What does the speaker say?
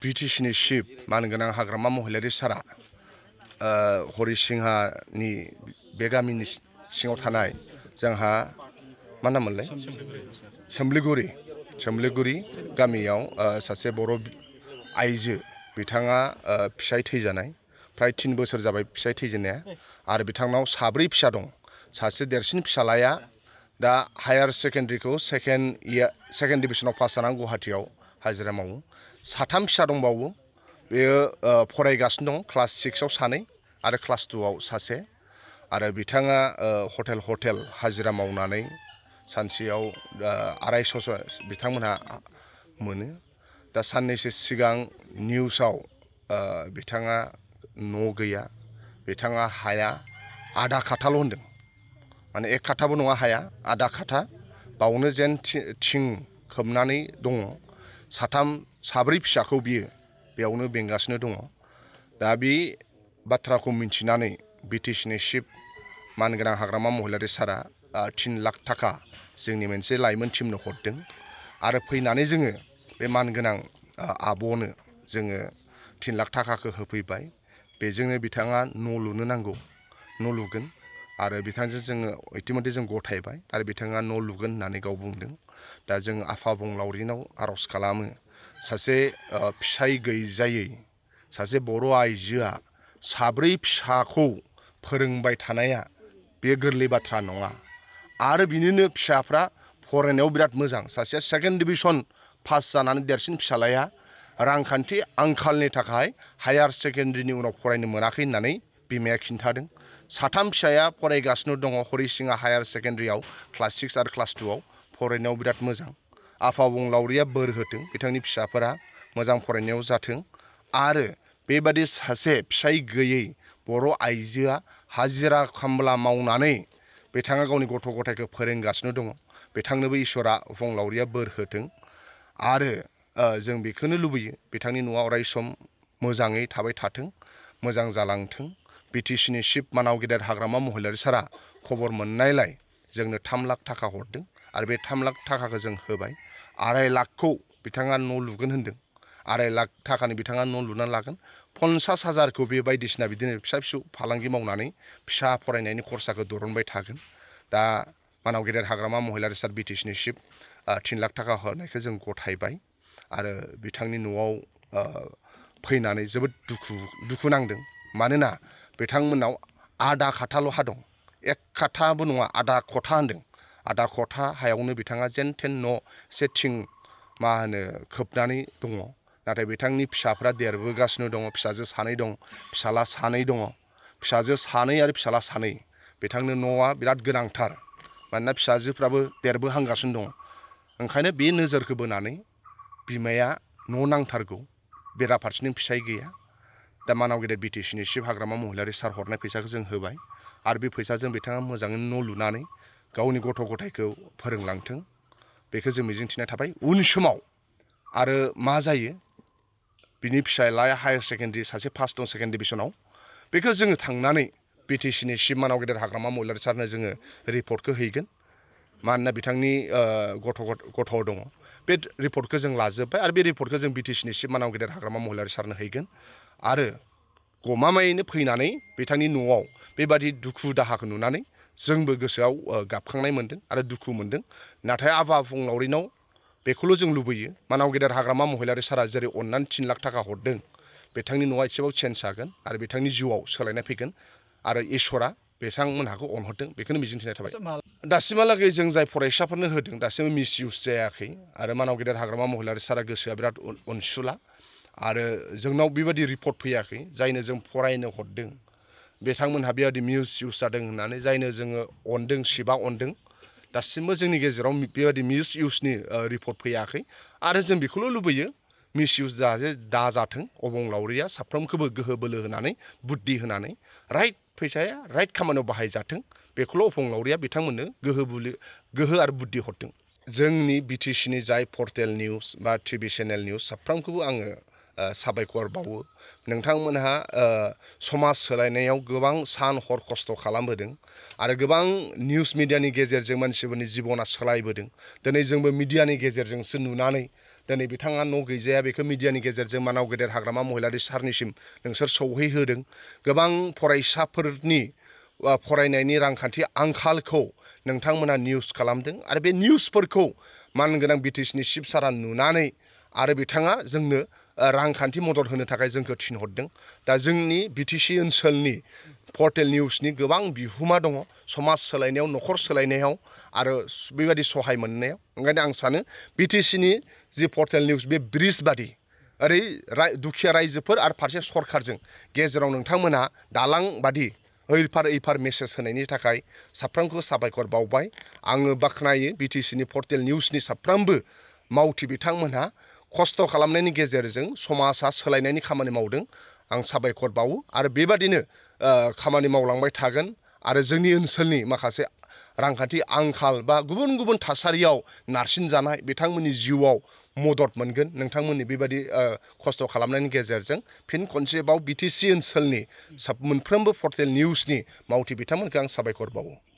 बिटिसिनि चिफ मानगोनां हाग्रामा महिलारि सारा हरिसिंहानि बे गामिनि सिङाव थानाय जोंहा मा नाममोनलाय सोमलिगुरि गामियाव सासे बर' आइजो बिथाङा फिसाय थैजानाय फ्राय 3 बोसोर जाबाय फिसाय थैजेननाया आरो बिथांनाव 4 फिसा दं। सासे देरसिन फिसालाया दा हायार सेकेन्डारिखौ सेकेन्ड डिभिजनाव पास जानानै गुवाहाटीयाव हाजिरा मावो। 3 फिसा दंबावो बेयो फरायगासिनो दं क्लास 6आव 2 आरो क्लास 2आव सासे आरो बिथाङा हटेल हाजिरा मावनानै सानसेयाव 250 बिथांमोनहा मोनो। दा साननैसो सिगां निउसाव बिथाङा न' गैया, बिथाङा हाया आधा खाथाल' होनदों, माने 1 खाथाबो नङा हाया आधा खाथा बावनो जेन थिं खोबनानै दङ। 4 फिसाखौ बियो बेयावनो बेंगासिनो दङ। दा बे बाथ्राखौ मिन्थिनानै बिटिसिनि चिफ मानगोनां हाग्रामा महिलारि सारा 3 लाख थाखा जोंनि मोनसे लाइमोन टिमनो हरदों आरो फैनानै जोङो बे मानगोनां आब'नो जोङो 3 लाख थाखाखौ होफैबाय। बेजोंनो बिथाङा न' लुनो नांगौ, न' लुगोन आरो बिथांजों जोङो इतिमধ্যे जों गथायबाय आरो बिथाङा न' लुगोन होननानै गाव बुंदों। दा जों आफा अबंलावरिनाव आर'ज खालामो सासे फिसाय गैजायै सासे बर' आइजोआ 4 फिसाखौ फोरोंबाय थानाया बे गोरलै बाथ्रा नङा आरो बिनिनो फिसाफ्रा फरायनायाव बिराद मोजां। सासेया सेकेन्ड डिभिजन पास जानानै देरसिन फिसालाया रांखान्थि आंखालनि थाखाय हायार सेकेन्डारिनि उनाव फरायनो मोनाखै होननानै बिमाया खिन्थादों। 3 फिसाया फरायगासिनो दङ हरिसिंहा हायार सेकेन्डारियाव क्लास 6 आरो क्लास 2आव फरायनायाव बिराद मोजां। आफा अबंलावरिया बोर होथों बिथांनि फिसाफोरा मोजां फरायनायाव जाथों आरो बेबादि सासे फिसाय गैयै बर' आइजोआ हाजिरा खामला मावनानै बिथाङा गावनि गथ' गथायखौ फोरोंगासिनो दङ। बिथांनोबो इसोरा अबंलावरिया बोर होथों आरो जों बेखौनो लुबैयो बिथांनि न'आ अराय सम मोजाङै थाबाय थाथों, मोजां जालांथों। बिटिसिनि चिफ मानाव गेदेर हाग्रामा महिलारि सारा खबर मोननायलाय जोंनो 3 लाख थाखा हरदों आरो बे 3 लाख थाखाखौ जों होबाय। 2.5 लाखखौ बिथाङा न' लुगोन होनदों। 2.5 लाख थाखानि बिथाङा न' लुनानै लागोन। 50,000खौ बे बायदिसिना बिदिनो फिसा फालांगि मावनानै फिसा फरायनायनि खरसाखौ दरनबाय थागोन। दा मानाव गेदेर हाग्रामा महिलारि सार बिटिसिनि चिफ 3 लाख थाखा हरनायखौ जों गथायबाय आरो बिथांनि न'आव फैनानै जोबोद दुखु नांदों। मानोना बिथांमोननाव आधा खाथाल' हा दं, 1 खाथाबो नङा आधा खथा होनदों। आधा खथा हायावनो बिथाङा जेन थेन न' थिं मा होनो खोबनानै दङ। नाथाय बिथांनि फिसाफ्रा देरबोगासिनो दङ। फिसाजो 2 दं, फिसाला 2 दङ। फिसाजो 2 आरो फिसाला 2 बिथांनो न'आ बिराद गोनांथार मानोना फिसाजोफ्राबो देरबोहांगासिनो दङ। ओंखायनो बे नोजोरखौ बोनानै बिमाया न' नांथारगौ, बेराफारसेनि फिसाय गैया। दा मानाव गेदेर बिटिसिनि चिफ हाग्रामा महिलारि सार हरनाय फैसाखौ जों होबाय आरो बे फैसाजों बिथाङा मोजाङै न' लुनानै गावनि गथ' गथायखौ फोरोंलांथों बेखौ जों मिजिंथिनाय थाबाय। उन समाव आरो मा जायो बिनि फिसालाया हायार सेकेन्डारि सासे पास दं सेकेन्ड डिभिजनाव, बेखौ जोङो थांनानै बिटिसिनि चिफ मानाव गेदेर हाग्रामा महिलारि सारनो जोङो रिपर्टखौ हैगोन। मानोना बिथांनि गथ' दङ। बे रिपर्टखौ जों लाजोब्बाय आरो बे रिपर्टखौ जों बिटिसिनि चिफ मानाव गेदेर हाग्रामा महिलारि सारनो हैगोन आरो गमामायैनो फैनानै बिथांनि न'आव बेबादि दुखु दाहाखौ नुनानै जोंबो गोसोआव गाबखांनाय मोनदों आरो दुखु मोनदों। नाथाय आफा अबंलावरिनाव बेखौल' जों लुबैयो मानाव गेदेर हाग्रामा महिलारि सारा जेरै अननानै 3 लाख थाखा हरदों बिथांनि न'आ एसेबाबो चेन्ज जागोन आरो बिथांनि जिउआव सोलायनाय फैगोन आरो इसोरा बिथांमोनहाखौ अनहरदों बेखौनो मिजिंथिनाय थाबाय। दासिमहालागै जों जाय फरायसाफोरनो होदों दासिमबो मिसइउस जायाखै आरो मानाव गेदेर हाग्रामा महिलारि सारा गोसोआ बिराद अनसुला आरो जोंनाव बेबायदि रिपर्ट फैयाखै जायनो जों फरायनो हरदों बिथांमोनहा बेबायदि मिसइउस जादों होननानै जायनो जोङो अनदों सिबा अनदों दासिमबो जोंनि गेजेराव बेबायदि मिसइउसनि रिपर्ट फैयाखै आरो जों बेखौल' लुबैयो मिसइउस दाजाथों। अबंलावरिया साफ्रोमखौबो गोहो बोलो होनानै बुद्धि होनानै राइट फैसाया राइट खामानियाव बाहायजाथों बेखौल' अबंलावरिया बिथांमोननो गोहो आरो बुद्धि हरथों। जोंनि बिटिसिनि जाय पर्टेल निउस बा टिभि चेनेल निउस साफ्रोमखौबो आङो साबायखर बावो। नोंथांमोनहा समाज सोलायनायाव गोबां सान हर खस्थ' खालामबोदों आरो गोबां निउस मिडियानि गेजेरजों मानसिफोरनि जिबना सोलायबोदों। दिनै जोंबो मिडियानि गेजेरजोंसो नुनानै दिनै बिथाङा न' गैजाया बेखौ मिडियानि गेजेरजों मानाव गेदेर हाग्रामा महिलारि सारनिसिम नोंसोर सौहैहोदों गोबां फरायसाफोरनि फरायनायनि रांखान्थि आंखालखौ नोंथांमोना निउस खालामदों आरो बे निउसफोरखौ मानगोनां बिटिसिनि चिफ सारा नुनानै आरो बिथाङा जोंनो रांखान्थि मदद होनो थाखाय जोंखौ थिनहरदों दा जोंनि बिटिसि ओनसोलनि पर्टेल निउसनि गोबां बिहोमा दङ समाज सोलायनायाव न'खर सोलायनायाव आरो बेबायदि सहाय मोननायाव ओंखायनो आं सानो बिटिसिनि जि पर्टेल निउस बे ब्रिज बादि ओरै दुखिया रायजोफोर आरो फारसे सरखारजों गेजेराव नोंथांमोना दालां बादि ओइफार मेसेज होनायनि थाखाय साफ्रोमखौ साबायखर बावबाय आङो बाख्नायो बिटिसिनि पर्टेल निउसनि साफ्रोमबो मावथि बिथांमोनहा खस्थ' खालामनायनि गेजेरजों समाजा सोलायनायनि खामानि मावदों आं साबायखर बावो आरो बेबादिनो खामानि मावलांबाय थागोन आरो जोंनि ओनसोलनि माखासे रांखान्थि आंखाल बा गुबुन गुबुन थासारियाव नारसिनजानाय बिथांमोननि जिउआव मदद मोनगोन नोंथांमोननि बेबायदि खस्थ' खालामनायनि गेजेरजों फिन खनसेबाव बिटिसि ओनसोलनि मोनफ्रोमबो पर्टेल निउसनि मावथि बिथांमोनखौ आं साबायखर बावो